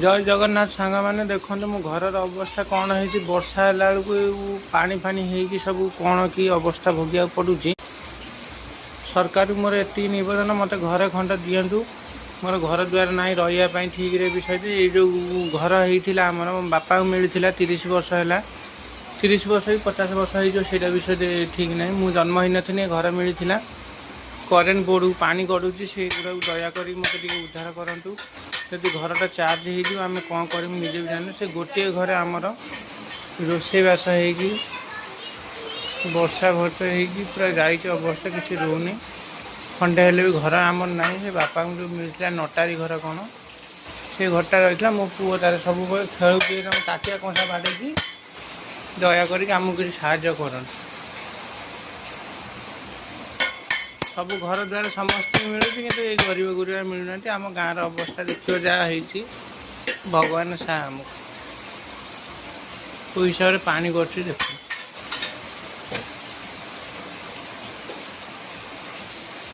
ଜୟ ଜଗନ୍ନାଥ ସାଙ୍ଗମାନେ। ଦେଖନ୍ତୁ, ମୋ ଘରର ଅବସ୍ଥା କ'ଣ ହେଇଛି। ବର୍ଷା ହେଲା ବେଳକୁ ପାଣି ଫାଣି ହେଇକି ସବୁ କ'ଣ କି ଅବସ୍ଥା ଭୋଗିବାକୁ ପଡ଼ୁଛି। ସରକାରକୁ ମୋର ଏତିକି ନିବେଦନ, ମୋତେ ଘରେ ଖଣ୍ଡେ ଦିଅନ୍ତୁ। ମୋର ଘର ଦ୍ୱାର ନାହିଁ ରହିବା ପାଇଁ ଠିକ୍ରେ ବି ସହିତ। ଏଇ ଯେଉଁ ଘର ହେଇଥିଲା ଆମର, ମୋ ବାପାଙ୍କୁ ମିଳିଥିଲା 30 ବର୍ଷ ହେଲା। 30 ବର୍ଷ କି 50 ବର୍ଷ ହେଇଯିବ, ସେଇଟା ବିଷୟରେ ଠିକ୍ ନାହିଁ। ମୁଁ ଜନ୍ମ ହେଇନଥିଲି, ଏ ଘର ମିଳିଥିଲା। କରେଣ୍ଟ ବୋର୍ଡ଼କୁ ପାଣି ଗଡ଼ୁଛି। ସେଇଗୁଡ଼ାକୁ ଦୟାକରି ମୋତେ ଟିକେ ଉଦ୍ଧାର କରନ୍ତୁ। ଯଦି ଘରଟା ଚାର୍ଜ ହେଇଯିବ, ଆମେ କ'ଣ କରିବୁ ନିଜେ ବି ଜାଣିନୁ। ସେ ଗୋଟିଏ ଘରେ ଆମର ରୋଷେଇବାସ ହେଇକି, ବର୍ଷା ଭର୍ଷା ହେଇକି ପୁରା ଯାଇଛି ଅବସ୍ଥା, କିଛି ରହୁନି। ଖଣ୍ଡେ ହେଲେ ବି ଘର ଆମର ନାହିଁ। ସେ ବାପାଙ୍କୁ ଯେଉଁ ମିଳିଥିଲା ନଟାରୀ ଘର କ'ଣ, ସେ ଘରଟା ରହିଥିଲା। ମୋ ପୁଅ ତାର ସବୁବେଳେ ଖେଳୁଛି, ତାଙ୍କ ତାଟିଆ କଂସା ବାଡ଼େଇକି। ଦୟା କରିକି ଆମକୁ କିଛି ସାହାଯ୍ୟ କରନ୍ତୁ। ସବୁ ଘର ଦ୍ୱାର ସମସ୍ତଙ୍କୁ ମିଳୁଛି, କିନ୍ତୁ ଏଇ ଗରିବ ଗୁରୁବା ମିଳୁନାହାନ୍ତି। ଆମ ଗାଁର ଅବସ୍ଥା ଦେଖିବ ଯାହା ହେଇଛି। ଭଗବାନ ସାହା ଆମକୁ। କେଉଁ ହିସାବରେ ପାଣି ଗଡ଼ୁଛି ଦେଖୁ।